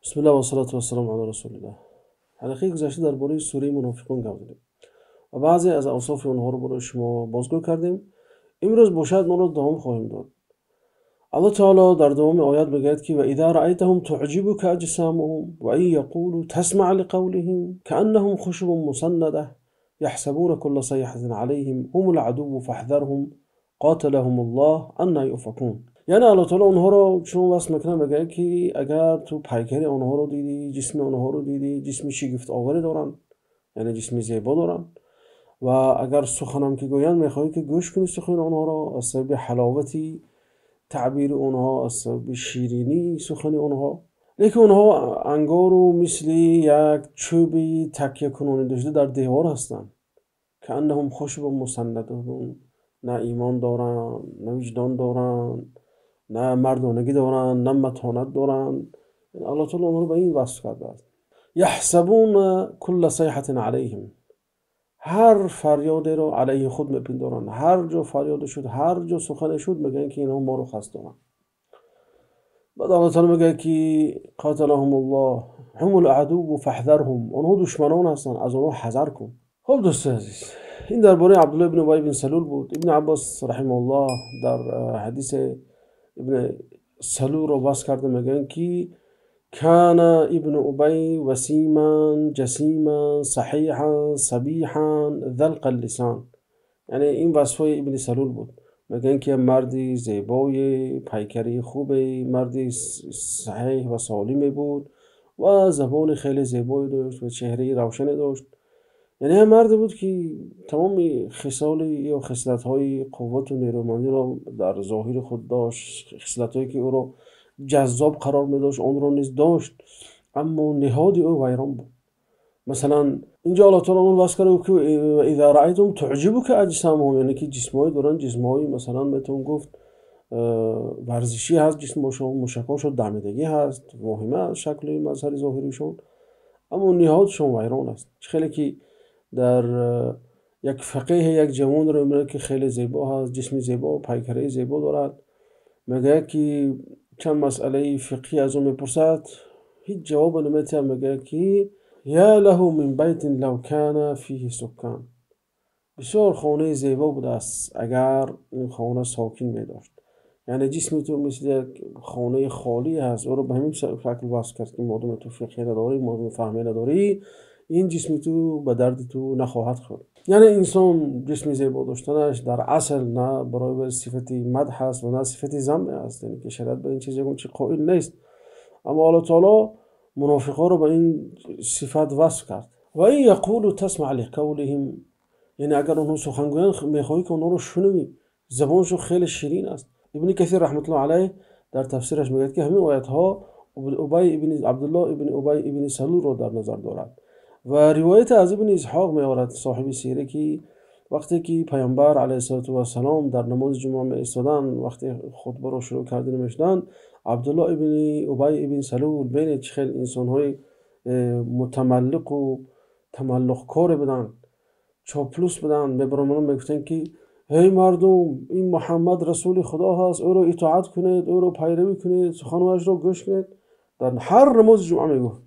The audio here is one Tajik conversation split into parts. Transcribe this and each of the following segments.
Бисмиллаҳ вассалату вассаламу ала расулиллаҳ. Ҳалқаи гузашта дар бораи сураи Мунофиқун гап задем ва баъзе аз авсофи онҳоро барои шумо бозгӯ кардем. Имрӯз бошад онро давом хоҳем дод. Аллоҳ таоло дар давоми оят мегӯяд, ки ва иза раайтаҳум туъҷибука аҷсамуҳум ва ин яқулу тасмаъ лиқавлиҳим кааннаҳум хушубун мусаннада яҳсабуна кулла сайҳатин алайҳим ҳумул адувву фаҳзарҳум қоталаҳумуллоҳ анна юфакун. Яъне Аллоҳ таоло онҳоро чунон васф мекунад, мегӯяд, ки агар ту пайкари онҳоро дидӣ, ҷисми онҳоро дидӣ, ҷисми шигифтоваре доранд, яъне ҷисми зебо доранд, ва агар суханам ки гӯянд, мехоҳӣ ки гӯш кунӣ сухани онҳоро аз сабаби ҳаловати таъбири онҳо, аз сабаби ширинии сухани онҳо. Лекин онҳо ангору мисли як чӯби такякунонидашуда дар девор ҳастанд. Кааннаҳум хушубун мусаннадун. На имон доранд, на виҷдон доранд, на мардонагӣ доранд, на матонат доранд. Аллоҳ таоло онҳоро ба ин васф кардааст. Яҳсабуна кулла сайҳатин алайҳим. Ҳар фарёдеро алайҳи худ мепиндоранд. Ҳар ҷо фарёде шуд, ҳар ҷо сухане шуд, мегӯянд, ки инҳо моро қасд доранд. Баъд Аллоҳ таоло мегӯяд, ки қоталаҳумуллоҳ ҳумул адувву фаҳзарҳум. Онҳо душманон ҳастанд, аз онҳо ҳазар кун. Хуб, дӯстони азиз, ин дар бораи Абдуллоҳ ибни Убай ибн Салул буд. Ибни Аббос раҳимаҳуллоҳ дар ҳадисе ибни Салулро васф карда мегӯянд, ки кана ибну Убай васиман ҷасиман саҳиҳан сабиҳан залқа лисон. Яъне ин васфҳои ибни Салул буд. Мегӯянд, ки марди зебое, пайкари хубе, марди саҳиҳ ва солиме буд ва забони хеле зебое дошт ва чеҳраи равшане дошт. Яъне ҳам марде буд, ки тамоми хисоли ё хислатҳои қуввату нерӯмандиро дар зоҳири худ дошт, хислатҳое ки ӯро ҷаззоб қарор медошт, онро низ дошт, аммо ниҳоди ӯ вайрон буд. Масалан, инҷо Аллоҳ таоло он васф карда, ки ва иза раайтаҳум туъҷибука аҷсамуҳум, яъне ки ҷисмҳое доранд, ҷисмҳои масалан метавон гуфт варзишӣ ҳаст ҷисмошон, мушакҳошон дамидагӣ ҳаст, воҳима аст шакли мазҳари зоҳиришон, аммо ниҳодшон вайрон аст. Чӣ хеле ки дар як фақеҳе як ҷавонро мебинад, ки хеле зебо ҳаст, ҷисми зебо, пайкараи зебо дорад, мегӯяд, ки чанд масъалаи фиқҳӣ аз ӯ мепурсад, ҳеҷ ҷавобе наметиҳад, мегӯяд, ки я лаҳу мин байтин лав кана фиҳи суккан. Бисёр хонаи зебо будааст, агар ин хона сокин медошт. Яъне ҷисми ту мисли як хонаи холӣ ҳаст. Ӯро ба ҳамин шакл васф кард, ки модоме ту фиқҳе надорӣ, модоме фаҳме надорӣ, ин ҷисми ту ба дарди ту нахоҳад хӯрд. Яъне инсон ҷисми зебо доштанаш дар асл на барои сифати мадҳ аст ва на сифати зам аст, яъне ки шариат ба ин чиз ягон чи қоил нест. Аммо Аллоҳ таоло мунофиқҳоро ба ин сифат васф кард. Ва ин яқулу тасмаъ лиқавлиҳим, яъне агар онҳо сухан гӯянд, мехоҳӣ ки онҳоро шунавӣ, забоншон хеле ширин аст. Ибни Касир раҳматуллоҳи алайҳ дар тафсираш мегӯяд, ки ҳамин оятҳо Убай ибни Абдуллоҳ ибни Убай ибни Салулро дар назар дорад. Ва ривояте аз ибни Исҳоқ меорад соҳиби сира, ки вақте ки паёмбар алайҳиссалоту вассалом дар намози ҷумъа меистоданд, вақте хутбаро шурӯъ карда мешуданд, Абдуллоҳ ибни Убай ибни Салул, бинед чӣ хел инсонҳои мутамаллиқу тамаллуқкоре буданд, чоплус буданд, мебаромаданд, мегуфтанд, ки эй мардум, ин Муҳаммад расули Худо ҳаст, ӯро итоат кунед, ӯро пайравӣ кунед, суханҳояшро гӯш кунед. Дар ҳар намози ҷумъа мегуфт.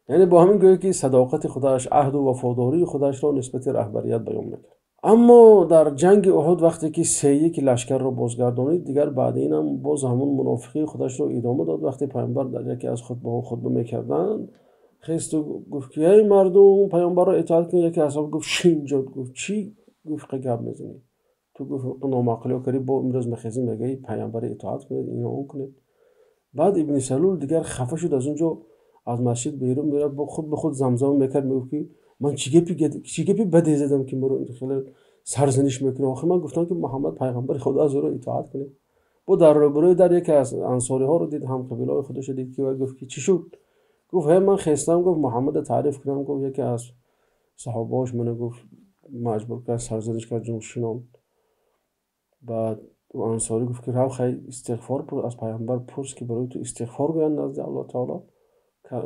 Яъне бо ҳамин гӯё ки садоқати худаш, аҳду вафодории худашро нисбати раҳбарият баён мекард. Аммо дар ҷанги Уҳуд вақте ки сеяки лашкарро бозгардонид, дигар баъди инам боз ҳамун мунофиқии худашро идома дод. Вақте паёмбар дар яке аз хутбаҳо хутба мекарданд, хесту гуфт, ки эй мардум, паёмбарро итоат кунед. Яке аз саҳоба гуфт, шинҷод, гуфт, чӣ гуфт, гап мезанӣ ту? Гуфт, номаъқулиҳо кардӣ, бо имрӯз мехезӣ мегӯӣ паёмбарро итоат кунед, ино он кунед. Баъд ибни Салул дигар хафа шуд, аз он ҷо аз масҷид берун мерафт, бо худ ба худ замзама мекард, мегуфт, ки ман чӣ гапи баде задам, ки маро хеле сарзаниш мекунад? Охир ман гуфтам, ки Муҳаммад пайғамбари Худо аст, ӯро итоат кунед. Бо дар рӯбарӯи дар яке аз ансориҳоро дид, ҳамқабилаҳои худашро дид, ки вай гуфт, ки чӣ шуд? Гуфт, ҳе, ман хестам, гуфт, Муҳаммадро таъриф кунам, гуфт, яке аз саҳобаҳош мана гуфт, маҷбур кард, сарзаниш кард, ҷун шинонд. Баъд ансорӣ гуфт, ки рав, хай, истиғфор аз пайғамбар пурс, ки барои ту истиғфор гӯянд назди Аллоҳ таоло.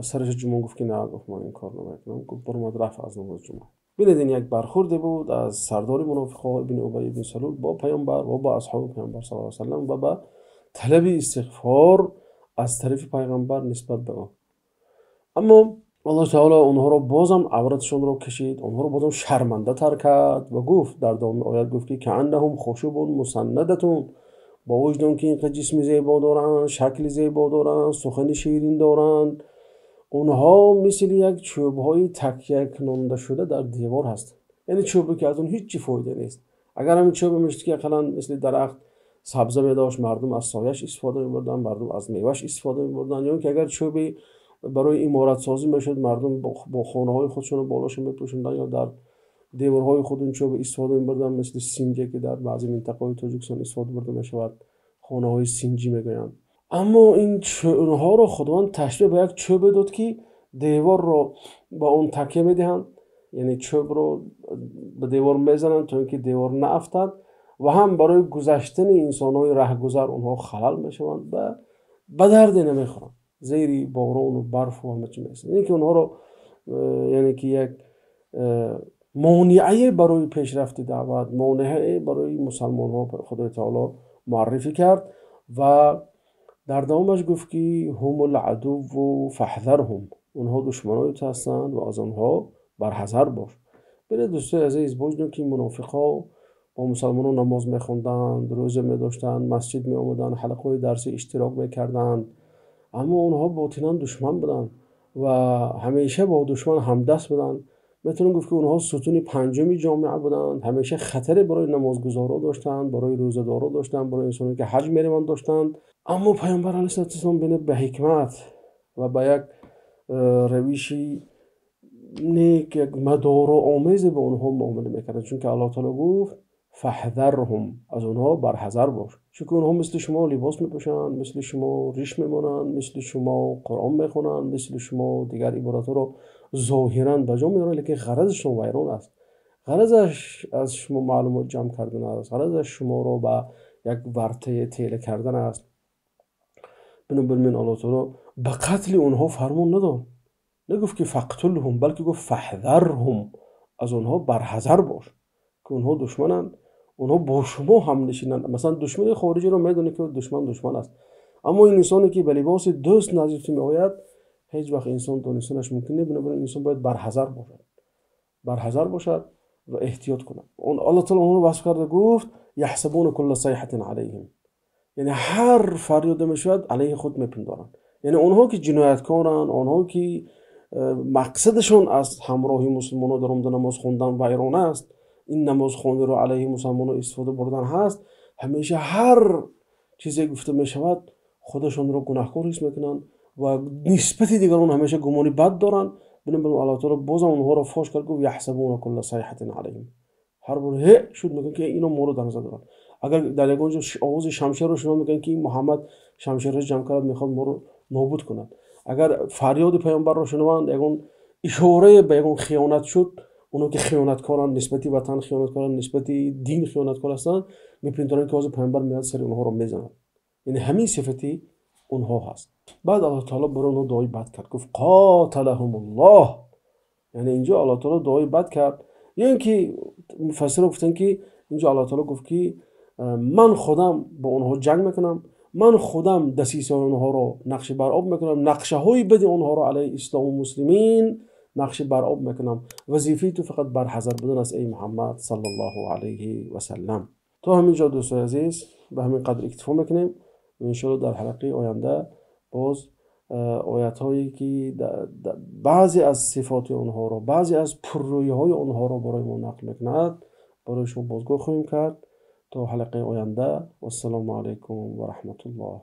Сараш ҷумъа гуфт, ки на, гуфт, ман ин кор намекунам. Гуфт, баромад, рафт аз намози ҷумъа. Бинед, ин як бархурде буд аз сардори мунофиқҳо ибни Убай ибни Салул бо пайғамбар ва бо асҳоби пайғамбар саллаллоҳу алайҳи васаллам ва ба талаби истиғфор аз тарафи пайғамбар нисбат ба ӯ. Аммо Аллоҳ таоло онҳоро бозам авратшонро кашид, онҳоро бозам шармандатар кард ва гуфт дар давоми оят гуфт ки кааннаҳум хушубун мусаннадатун, бо вуҷуди он ки инқадр ҷисми зебо доранд, шакли зебо доранд, сухани ширин доранд, онҳо мисли як чӯбҳои такякунонда шуда дар девор ҳастанд. Яъне чӯбе ки аз он ҳеҷ чӣ фоида нест. Агар ҳамин чӯбе мешуд ки ақаллан мисли дарахт сабза медошт, мардум аз сояш истифода мебурданд, мардум аз меваш истифода мебурданд. Ё ин ки агар чӯбе барои иморатсозӣ мешуд, мардум бо хонаҳои худшон болошон мепӯшонданд ё дар деворҳои худ он чӯб истифода мебурданд, мисли синҷе ки дар баъзе минтақаҳои Тоҷикистон истифода бурда мешавад, хонаҳои синҷӣ мегӯянд. Аммо ин онҳоро Худованд ташбеҳ ба як чӯбе дод ки деворро ба он такя медиҳанд, яъне чӯбро ба девор мезананд то инки девор наафтад ва ҳам барои гузаштани инсонҳои раҳгузар онҳо халал мешаванд ва ба дарде намехӯранд, зери борон ва барф ва ҳама чиз меистанд. Яъне ки онҳоро яъне ки як монеае барои пешрафти даъват, монеае барои мусалмонҳо Худои таоло муаррифӣ кард ва дар давомаш гуфт ки ҳумул адувву фаҳзарҳум, онҳо душманои ту ҳастанд ва аз онҳо барҳазар бош. Бинед дӯстои азиз, бо вуҷуди он ки мунофиқҳо бо мусалмонон намоз мехонданд, рӯза медоштанд, масҷид меомаданд, ҳалқаҳои дарсӣ иштирок мекарданд, аммо онҳо ботинан душман буданд ва ҳамеша бо душман ҳамдаст буданд. Метавон гуфт ки онҳо сутуни панҷуми ҷомеа буданд, ҳамеша хатаре барои намозгузорро доштанд, барои рӯзадорро доштанд, барои инсоне ки ҳаҷ мераванд доштанд. Аммо Паёмбар алайҳиссалоту вассалом бинед ба ҳикмат ва ба як равиши нек, як мадороомезе ба онҳо муомила мекарданд, чунки Аллоҳ таоло гуфт фаҳзарҳум, аз онҳо барҳазар бош, чунки онҳо мисли шумо либос мепӯшанд, мисли шумо риш мемонанд, мисли шумо Қуръон мехонанд, мисли шумо дигар ибодатҳоро зоҳиран ба ҷо меоранд, лекин ғаразашон вайрон аст. Ғаразаш аз шумо маълумот ҷамъ кардан аст, ғаразаш шуморо ба як вартае тела кардан аст. Бинобар ин Аллоҳ таоло ба қатли онҳо фармон надод, нагуфт ки фақтулҳум, балки гуфт фаҳзарҳум, аз онҳо барҳазар бош, ки онҳо душмананд, онҳо бо шумо ҳамнишинанд. Масалан душмани хориҷиро медонед ки душман душман аст, аммо ин инсоне ки ба либоси дӯст назди ту меояд, ҳеҷ вақт инсон донистанаш мумкин нест. Бинобар ин инсон бояд барҳазар бошад, барҳазар бошад ва эҳтиёт кунад. Аллоҳ таоло онҳоро васф карда гуфт яҳсабуна кулла сайҳатин алайҳим, яъне ҳар фарёде мешавад алайҳи худ мепиндоранд. Яъне онҳо ки ҷинояткоранд, онҳо ки мақсадашон аз ҳамроҳи мусулмонҳо дар омада намоз хондан вайрон аст, ин намозхониро алайҳи мусалмонҳо истифода бурдан ҳаст, ҳамеша ҳар чизе гуфта мешавад худашонро гунаҳкор ҳис мекунанд ва нисбати дигарон ҳамеша гумони бад доранд. Бинобар ин Аллоҳ таоло бозам онҳоро фош кард, гуфт яҳсабуна кулла сайҳатин алайҳим, ҳар бор ҳе шуд мегӯянд ки ино моро дар назар доранд. Агар дар ягон ҷо овози шамшерро шунаванд мегӯянд ки ин Муҳаммад шамшерро ҷамъ кард, мехоҳад моро нобуд кунад. Агар фарёди паёмбарро шунаванд, ягон ишорае ба ягон хиёнат шуд, онҳо ки хиёнаткоранд, нисбати ватан хиёнаткоранд, нисбати дин хиёнаткор ҳастанд, мепиндоранд ки ҳозир паёмбар меояд сари онҳоро мезанад. Яъне ҳамин сифати онҳо ҳаст. Баъд Аллоҳ таоло барои онҳо дуои бад кард, гуфт қоталаҳумуллоҳ, яъне инҷо Аллоҳ таоло дуои бад кард. Ё ин ки муфассирон гуфтанд ки инҷо Аллоҳ таоло гуфт ки ман худам бо онҳо ҷанг мекунам, ман худам дасисаи онҳоро нақши бар об мекунам, нақшаҳои бади онҳоро алайҳи ислому муслимин нақши бар об мекунам. Вазифаи ту фақат барҳазар будан аст, эй Муҳаммад саллаллоҳу алайҳи васаллам. То ҳамин ҷо дӯстои азиз ба ҳамин қадр иктифо мекунем. Иншоаллоҳ дар ҳалқаи оянда боз оятҳое ки баъзе аз сифоти онҳоро, баъзе аз пуррӯиҳои онҳоро барои мо нақл мекунад, барои шумо бозгӯ хоҳем кард. То ҳалқаи оянда, вассалому алайкум ва раҳматуллоҳ.